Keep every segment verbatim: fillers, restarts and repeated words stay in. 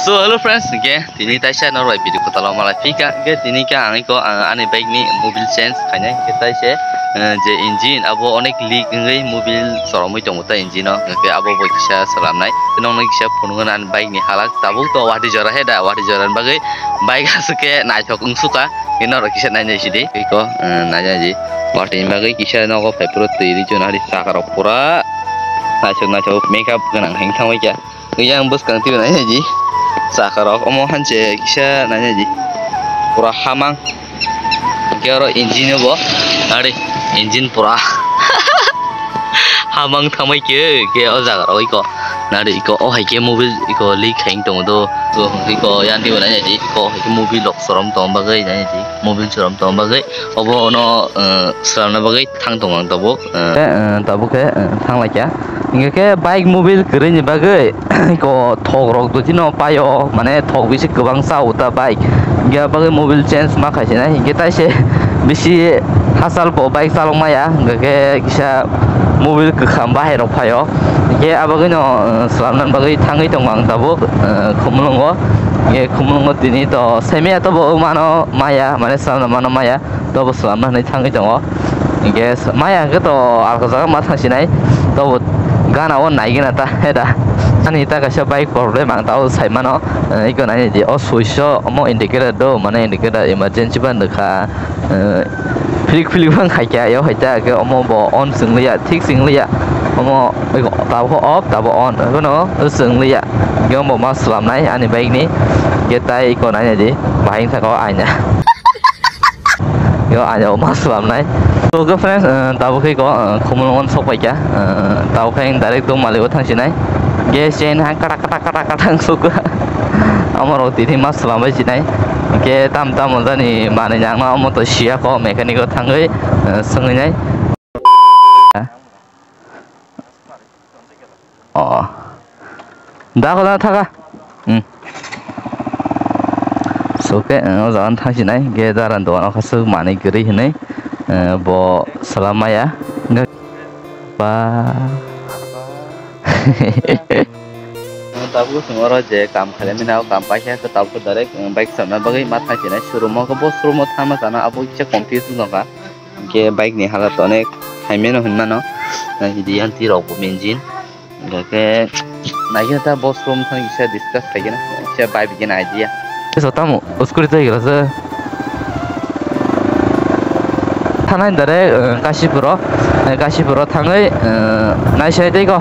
So hello friends, hingke tini taisa norok bai video kwtal o malai phika. Hingke tini khe ang iko, ah, ani bike ni mobil change khainai. Hingke taise, eh, je engine abo onek leak wngwi mobil choromwi tongo ta engine o. Hingke abo bo kisa swlamnai. Nokno kisa phunukgo ani bike ni halak tabuk to watwi jora he da, watwi jora ni bagwi bike aswk khe naithok wngsukha. Hingke norok kisa nainai sidi. Iko, eh, nainai di. Watwi ni bagwi kisa nogo phaiphuru twi ri chuna ri saka rok pura naithok naithok makeup gwnang hing thangbai kha. Yang bwskang twi nai di. Saka rok omo hanse kisa nai di. Pura hamang. Hingke oro engine bo. Ari engine pura hamang thamai ke ke o jaga rok iko. Nari iko o hai ke mobil iko leak khaing tongo do. Iko yang twi nai di. Iko hai ke mobil rok sorom tong bagwi nai di. Mobil sorom tong bagwi. Obo ono, eh, swlamna bagwi thang tongo ang tabuk. Eh, eh, tabuk khe, eh, thang lai kha. Hingke khe bike mobil kwrwini bagwi ko thok rok do chino paio, mane thok bisi kwbang cha o ta bike. Hingke bagwi mobil change ma khai sinai. Hingke taise bisi hachal bo bike chalok maya. Hingke khe kisa mobil kwkham bahai rok phaio. Hingke abagwino, eh, swlamna bagwi thangwi tongo ang tabuk, eh, Khumulwngo. Hingke Khumulwngo tini to semi to bo mano maya, mane swlamna mano maya. Tobo swlamna hinwi thangwi tongo. Hingke maya hwnkhe to alka jaga ma thangsinai. Tobo gana o naigena ta he da. Ani ta kaisa bike problem ang tao saimano. Eh, iko nai di o switch o omo indicator do, mane indicator emergency ba nukha. Eh, philik philik bang khaikya yo hai ta ke omo bo on swngliya, thik swngliya. Omo iko tabo off, tabo on. Bono swngliya. Hingke omo ma swlamnai ani bike ni. Hingke tai iko nai di. Bahai thaka o aina. Yo, ayo, ma swlamnai. So, ke friends, eh, tabuk khe ko, eh, Khumulwngo sok pai kha. Eh, tabuk khe ang direct tong maligo thang sinai. Gas chain ha kata kata kata kata ang sok. Amaro tini ma swlambai sinai. Ke tam tam jani manwi nangno amo to siya ko mechanic o thangwi, eh, swngwi nai. Oh. Da ko da thaka. Hmm. So ke, eh, o jaga thang sinai, ge dara dogan o khasuk manwi kwrwi hinwi, eh, bo swlam maya. Ba. Tabuk chwng oro je kam khaimani o kam paikha, tabuk direct, eh, bike chana bagwi ma thang sinai showroom o, bo showroom o thangna chana abo kisa confuse wngkha. Hingke bike ni halat onek hai mano hinmano. Nai di yang twi rok bo engine. Hingke nai khe ta bo showroom thang kisa discuss khai khe na. Kisa bai bigin idea. Eso tamo, o scooty tei gira se. Thanai dare, eh, Kasipuro, eh, Kasipuro thangwi, eh, nai sai tei ko.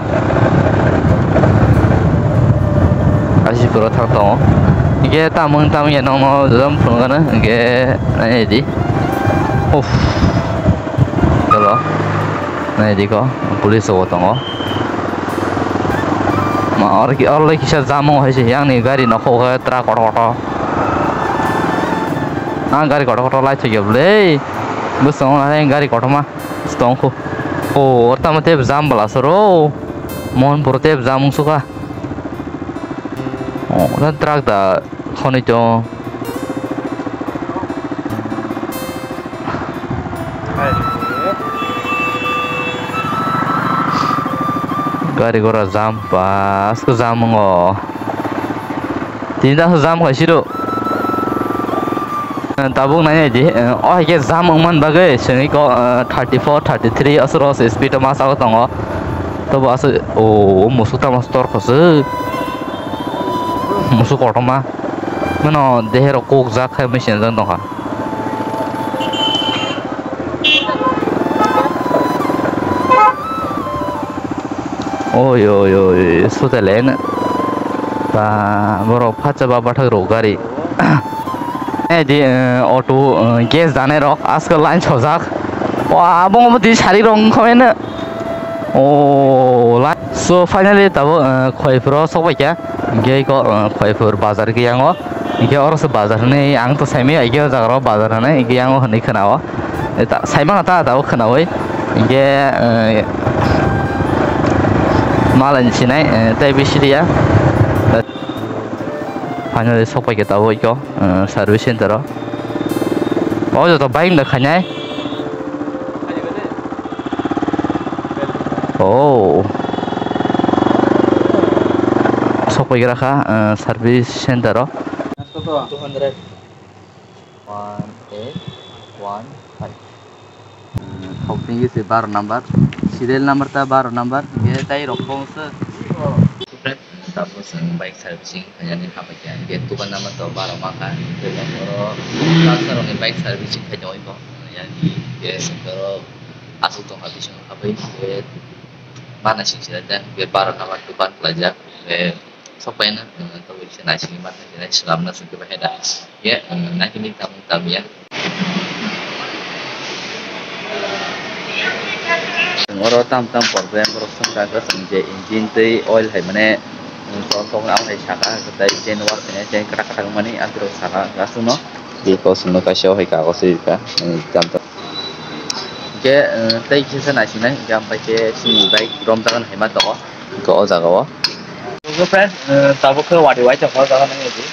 Kasipuro thang tongo. Hingke tamung tamung ya nongno jom phunukgana, hingke nai di. Uff. Kalo. Nai di ko, police rok tongo. Ma, oro ki, oro lai kisa jam wngo hai se, yang ni gari nokhok khe truck kotor kotor. Ah, gari kotor kotor lai thok ya bwle. Bwskango nai gari kotorma tongkho. O, oro tamo tei jam bwla soro. Mohonpuro tei jam wngsukha. O, oro truck da khonwi tongo. Gari gora jam, bas khe jam wngo. Tini daso jam khai siro. Tabuk nai nai di, eh, o hai khe jam wngmani bagwi chwngwi ko, eh, thirty four, thirty three aswk speed o ma chagwi tongo. Tobo aswk, o, musuk tamo tor khoswk. Musuk kotorma. Mano dehe rok kok jak khai machine jang tongkha. Oi, oi, oi, sutelen. Ba, borok phatsa ba bathak rok gari. Eh, di, eh, auto, eh, gas danai rok, aska line sojak. Wa, abo di sari rok wngkha mene. Oh, la-, so finally tabo, eh, Khoiphuro sok bai kha. Hingke iko, eh, Khoiphur bazar hingke yango. Hingke oro se bazar hinui ang to saimaya, hingke o jaga rok bazar hinui, hingke yango hinui khwnao. Eh, ta, saimano ta, tabo khwnaui. Hingke, eh, malai ni sinai, eh, tei bisi riya. Finally sok pai khe tabo iko, eh, service center o. O joto bike da khainai. Oh. Sok Poigra kha, ah, service center o. Two hundred. One eight one five. Thok tengwi se baro number. Serial number ta baro number. Hwnkhe tai rok kong se. Friend, tabuk chwng bike servicing khainani habaikha. Hwnkhe dukan number to baro mankha. Hwnkhe oro Lasarokni bike servicing khaina oibo. Yani hwnkhe chwng oro aswk tongkha bising habai. Hwnkhe mana sing sila jak. Hwnkhe baro number dukan khlaijak. Hwnkhe Sokpaina, eh, tongwi se naisingwi mantha se nai swnamna swngwi bahai da. Ye, eh, naikhe ni tamo tamo ya. Oro tam tam porbe borok songkha, hwnkhe chwng je engine tei oil hai mane, eh, tong tong rok hai saka, tei chain wal hai chain kwrak kwrak mani aswk rok saka aswkno. Biko chwngno kaisa o hai kago se rika, eh, tam tam. Hwnkhe, eh, tei kisa naisinai, hwnkhe ampai khe chini bike romjaknai hai ma tongo. Hwnkhe o jaga o. Hwnkhe friend, eh, tabuk khe wati wai tongkha o jaga nangya di.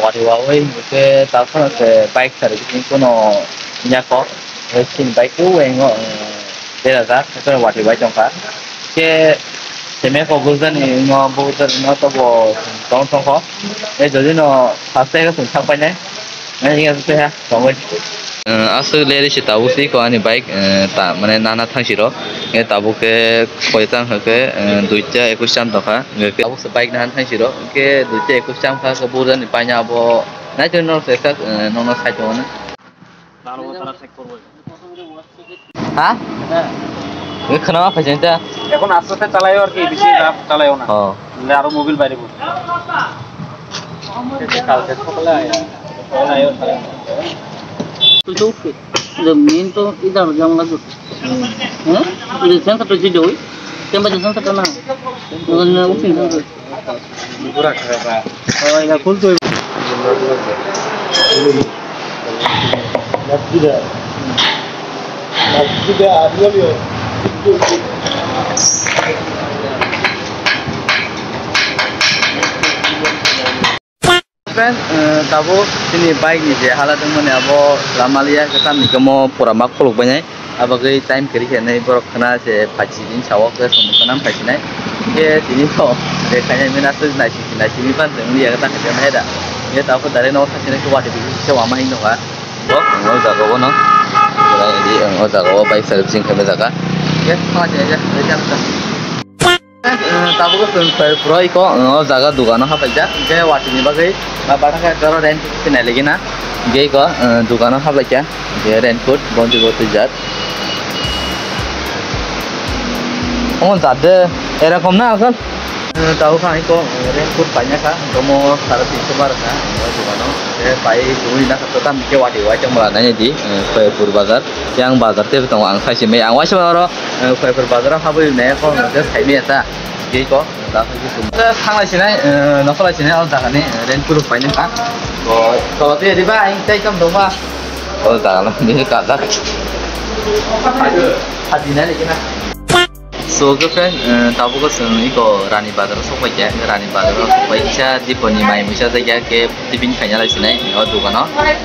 Wati wawi hwnkhe tabuk phano se bike sari bising kuno yako. Hwnkhe chini bike o wng o, eh, berajak, hwnkhe wati wai tongkha. Hwnkhe seme kok bujani ino bujani ino tobo tong tongkho. Tei jodi no first time chwng thang painai. Nai hwnkhe tongwi. Eh, aswk leri se tabuk se iko ani bike, eh, ta, mane nana thang siro. Eh, tabuk khe koi tang khe, eh, duita ekwis cham tongkha. Hwnkhe tabuk se bike nana thang siro. Hwnkhe duita ekwis cham kha, khe bujani paina abo. Nai tong no se kha, eh, nono sai tongno. Ha? Oy khana ma phaising ta. এখন আস্তে আস্তে চালাইও আর কি, বেশি রাফ চালাইও না। Oh. তাহলে আরো মোবিল বাইরে পড়বে। কালকে সকালে আয়। সকালে আয়। Tutup. Jamin to idar jam lagu. Hah? Udah jangan kata jidoi. Tembak jangan kata na. Jangan na usin jangan. Oh, ya full to. Friend, eh, tabuk chini bike ni je hala tongmani abo lama liya khe tamni khe mo pura ma khuluk bainai. Abagwi time kwrwi khe nai borok khna se phachi din sao khe sumui khna phachi nai. Khe tini to je khainai mena se nai si nai simi pan tong liya khe ta khe nai da. Khe tabuk direct no thang khe wati bi se wama hin nokha. Bo o jaga o no. Khe di o jaga o bike servicing khe jaga. Khe thang khe ja ja. Eh, tabuk chwng khe pura iko, eh, o jaga dukano hapaijak, hwnkhe watini bagwi, ba, bathang khe jora rent khe nai lagi na, hwnkhe iko, eh, dukano hapaikha, hwnkhe raincoat, bonti bo twijak. Omo jat de, erokom na asol? Eh, tabuk ang iko, eh, raincoat paina kha, omo sare tinso bar kha, o dukano, hwnkhe pai twi na kha, tam khe wati wai tongmani di, eh, Khairpur bazar, yang bazar tei tongo ang saisi mai, ang waisa oro, eh, Khairpur bazar o habwi nai kho, hwnkhe sai maya ta. Gei ko, da ko gisum. Thanglai sinai, eh, nokolai sinai, o jaga ni, eh, rent kuru paini kha. Ko, to, de, de, ba, ang tai kam dong ba. O jaga no, ni ka jak. Hadi, hadi nai lagi na. So, girlfriend, eh, tabuk ko chwng iko Rani Bazar o sok pai kha, Rani Bazar o sok pai kha, Diponi mai misa jaga ke. Tiffin khaina lai sinai o dukano.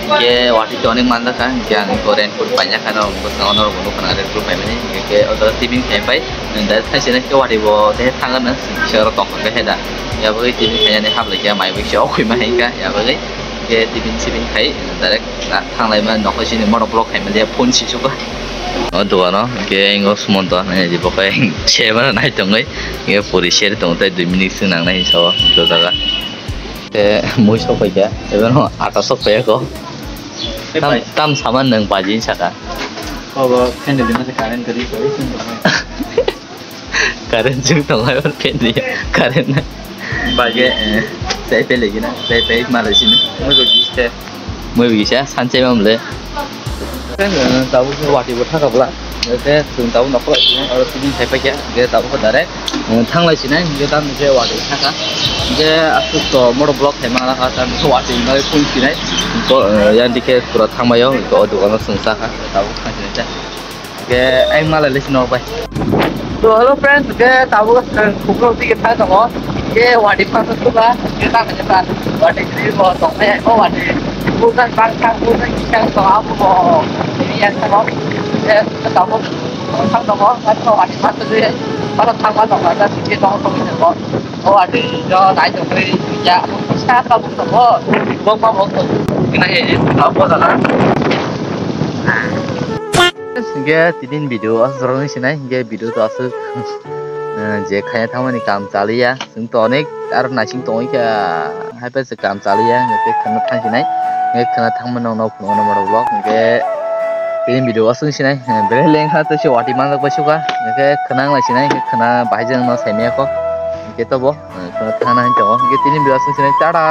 Hwnkhe watwi tongni manjakha, hwnkhe ang eko raincoat paina khano, bwskango norokbo nukha na raincoat paimani. Hwnkhe o jaga tiffin khai pai, direct khai sinai khe watwi bo tei thangano, kisa oro tongkha khe da. Yabagwi tiffin khainani haplaikha, mai bo kisa okhwima hinkha, yabagwi. Hwnkhe tiffin siffin khai, direct na thanglai ma nokho sini mono vlog khaima liya phone sisukha. O dukano, hwnkhe ingo Sumonto hinwi bo khe se mano nai tongwi, hwnkhe puri seri tongo tei dui minute se nangnai hinwi sao, o jaga. Te mui sok paikha, ebono ata sok paiyakho. Tam, tam saman nwng baji saka. Obo fan de masa current gari gari sung tong. Current sung tong hai fan de current na. Bage, eh, sai pe legi na, sai pe malai sini. Mui bo gis te. Mui bo gisa, sanche mamle. Friend, eh, tabuk khe watwi bo thaka bwla. Hwnkhe chwng tabuk nokhorok sini oro tini thai paikha. Hwnkhe tabuk khe direct, eh, thanglai sinai, hwnkhe tamni khe watwi thaka. Hwnkhe aswk to motor block khai ma lakha, tamni khe watwi bai phone sinai. To, eh, yang dikhe pura thangbai o, o dukano chwng chakha, tabuk thang sinai cha. Hwnkhe ayang malai le sini bai. To hello friends, hwnkhe tabuk chwng Kukrok digi thang tongo. Hwnkhe watwi phano suka, hwnkhe tamo jesa watwi sini bo tongmai hai, o watwi. Bujan bang thang, bujan kisang tong, abo bo ini yang thango. Hwnkhe tabuk thang tongo, watwi phano sujui, phano thangma tongo, just hwnkhe tongo tongwi tongo. O ati jo nai tongwi ya sa ka buk tongo. Bok ma bok tongo. Kena he he bok tongo. Hingke tini video aswk jorokni sinai, hingke video to aswk, eh, je khaya thangmani kam chaliya, chwng to onek aro naising tongwi kha, haiphai se kam chaliya, hingke khwna thang sinai, hingke khwna thangmani nok phunukno norok vlog, hingke tini video aswk sinai, eh, belai lengkha tei se watwi manjak bai suka, hingke khwna wng lai sinai, hingke khwna bahai jang no saimaya kho, hingke tobo, eh, khwna thangna hinwi tongo, hingke tini video aswk sinai, tata.